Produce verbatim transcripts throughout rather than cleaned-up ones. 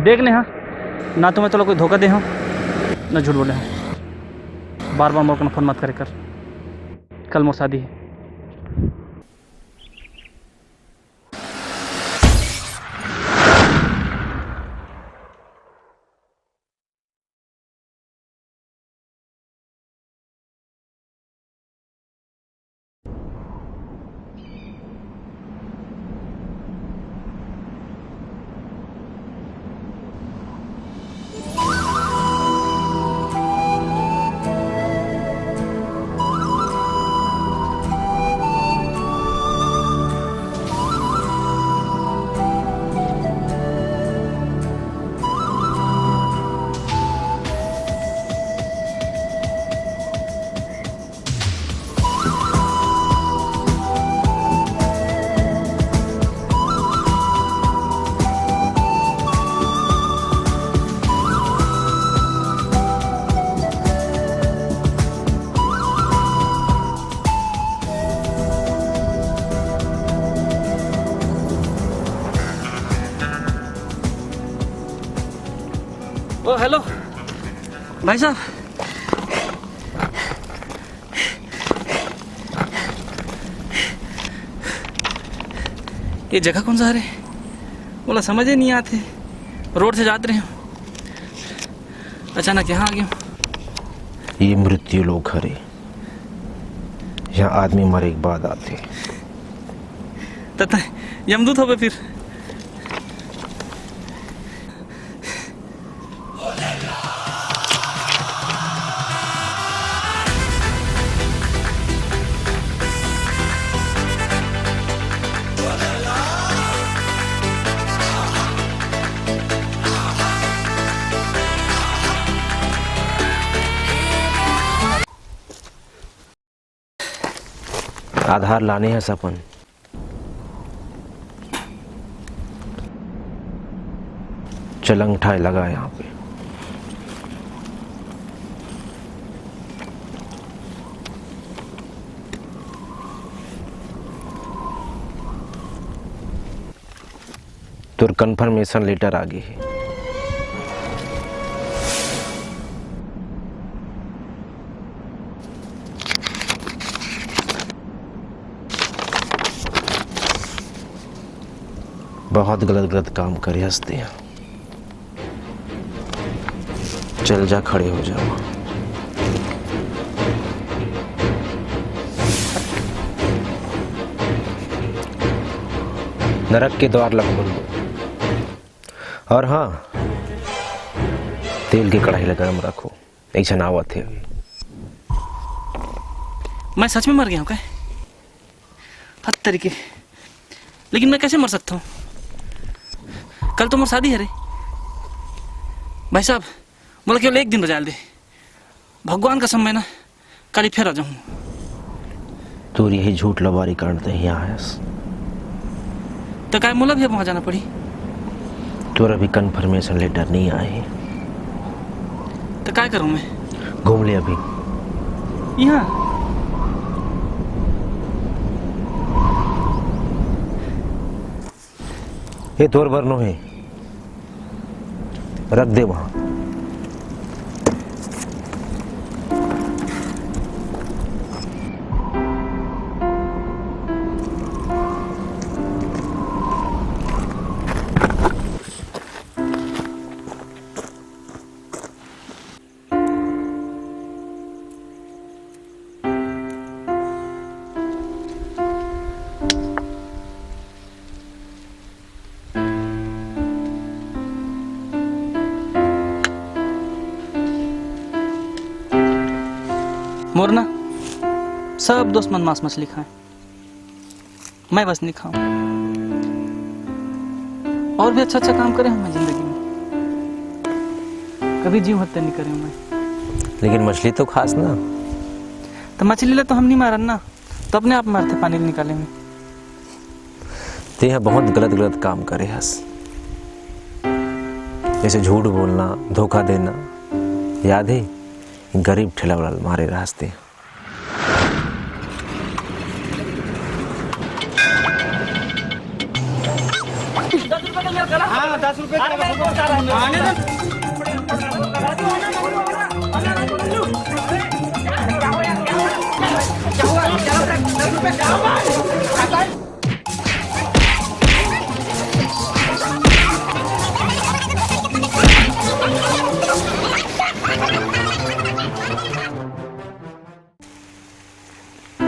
देख नेहा, ना तो मैं तोला कोई धोखा दे हूँ, ना झूठ बोले हूँ। बार बार मोर कन फोन मत करे कर, कल मोर शादी है। ओ हेलो भाई साहब, ये जगह कौन सा हरे? मोला समझ ही नहीं आते। रोड से जात रहे हूँ, अचानक यहाँ आ गया हूँ। ये मृत्यु लोक हरे, यहाँ आदमी मरे के बाद आते। तत यमदूत होबे फिर। आधार लाने हस अपन। चल अंगठा लगा यहाँ पे। तोर कन्फर्मेशन लेटर आ गे हे। बहुत गलत गलत काम करे हस तें। चल जा, खड़े हो जा। नरक के द्वार ला खोल दो। और हाँ, तेल के कढ़ाई ला गरम रखो, एक झन आवत हे। मैं सच में मर गया हूँ क्या? हद तरीके, लेकिन मैं कैसे मर सकता हूँ? कल तो मोर शादी है रे। भाई साहब, मोला केवल एक दिन बजाल दे। भगवान कसम, मैं ना काली फेर आ जाऊँ। तोर यही झूठ लबारी कारण ते यहाँ आयस। तो काय मोला भी अब वहाँ जाना पड़ी? तोर अभी कन्फर्मेशन लेटर नहीं आए हे। तो काय करूँ मैं? घूम ले अभी। यहाँ? ये तोर बर नो हे, रख दे वहाँ। मोर ना सब दोस्त मन मांस मछली खाए, मैं बस नहीं खाऊं। और भी अच्छा अच्छा काम करे हूं मैं जिंदगी में, कभी जीव हत्या नहीं करे हूं मैं। लेकिन मछली तो खास ना। तो मछली ला तो हम नहीं मारन ना, तो अपने आप मरथे पानी ले निकाले में। तें ह बहुत गलत गलत काम करे हस, जैसे झूठ बोलना, धोखा देना। याद हे, गरीब ठेला वाला ल मारे रहस तें।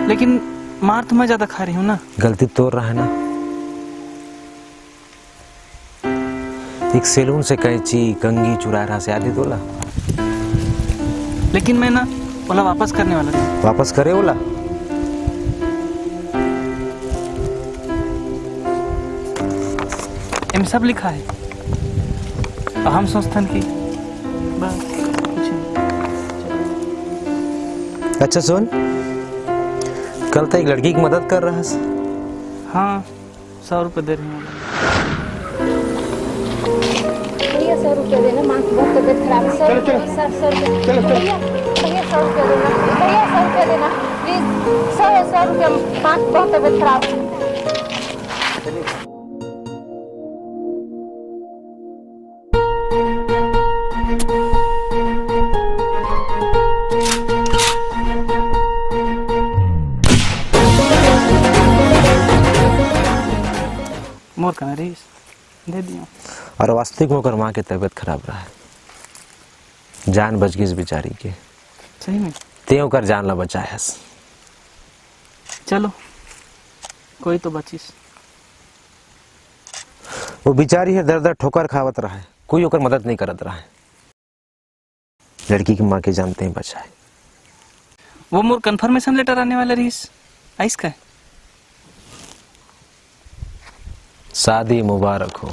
लेकिन मार तो मैं ज्यादा खा रही हूँ ना। गलती तोर रहा है ना। एक सैलून से कैंची, कंघी चुरा रहा से आदि तोला। लेकिन मैं ना ओला वापस करने वाला था। वापस करे ओला। एम सब लिखा है। अहम संस्थान की। बस, कुछ नहीं। अच्छा सुन, कल तो एक लड़की की मदद कर रहा है। हाँ, सौ रुपये दे रही हूँ। भैया, सौ रुपये देना, माँ की बहुत तबीयत खराब है। सौ चलो, चलो। रुपये, सर, सौ रुपये। चलो, चलो। भैया, भैया, सौ रुपये देना। भैया, सौ रुपये देना, प्लीज। सौ, सौ रुपये, माँ की बहुत तबीयत खराब है। मोर कना रहीस, दे दियो। और वास्तविक में ओकर माँ के तबीयत खराब रहा है, जान बच गई बेचारी के। सही में? ते ओकर जान ला बचाए हस। चलो, कोई तो बचिस। वो बेचारी है, दर दर ठोकर खावत रहा है, कोई ओकर मदद नहीं करत रहा है। लड़की की माँ के जानते हैं बचाए। वो मोर कन्फर्मेशन लेटर आने वाला रहीस, आइस का? शादी मुबारक हो।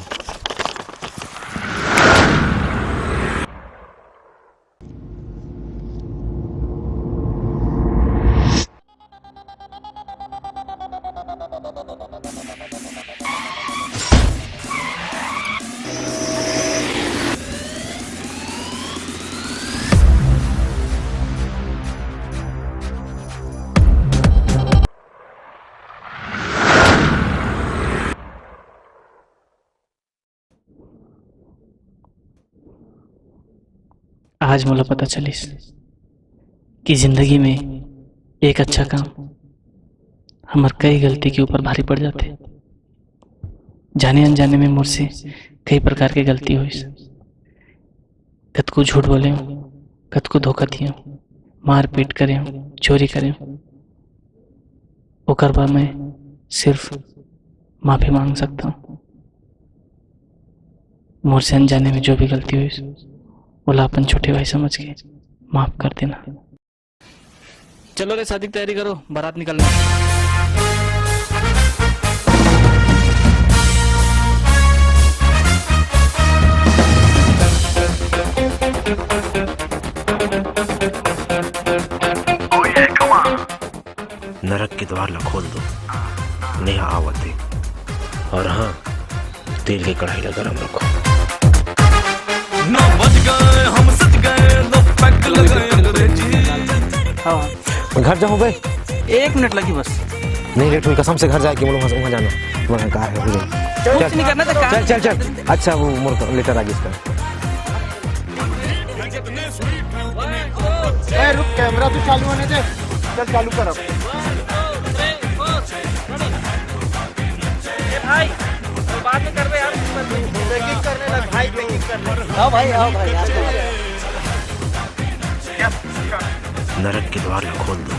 आज मोला पता चलिस कि जिंदगी में एक अच्छा काम हमर कई गलती के ऊपर भारी पड़ जाथे। जाने अनजाने में मोर से कई प्रकार के गलती होइस। कतको झूठ बोलेंव, कतको धोखा दिएंव, मारपीट करेंव, चोरी करेंव। ओकर बर मैं सिर्फ माफी मांग सकथंव। मोर से अनजाने में जो भी गलती होइस, ओला अपन छोटे भाई समझ के माफ कर देना। चलो रे, शादी की तैयारी करो, बारात निकलना। नरक के द्वार ला खोल दो, नेहा आवत हे। और हाँ, तेल के कढ़ाई ला गरम रखो। ना बच गए, हम सच गए, लो पैग लगाए अंग्रेजी। हाँ। घर जाहूँ बे? एक मिनट लगी बस। नहीं, लेट हुई, कसम से घर जाए कि बोलो, वहाँ, वहाँ जाना। वहाँ कार है, हो जाए। कुछ नहीं करना था, काम चल, चल, चल। अच्छा, वो मोर लेटर आ गया इसका। ए, रुक, कैमरा तो चालू होने दे। चल, चालू कर अब। ए भाई, तो बाद में करबे यार। पैकिंग करने लग भाई, पैकिंग करने लग। आओ भाई, आओ भाई, आओ। नरक के द्वार ला खोल दो,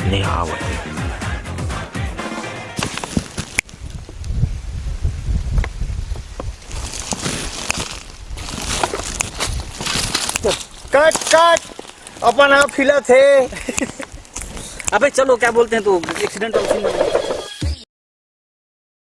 नेहा आवत हे। कट, कट। अपन आप हिलत हे। अबे चलो, क्या बोलते हैं, तो एक्सीडेंट वाला सीन बना।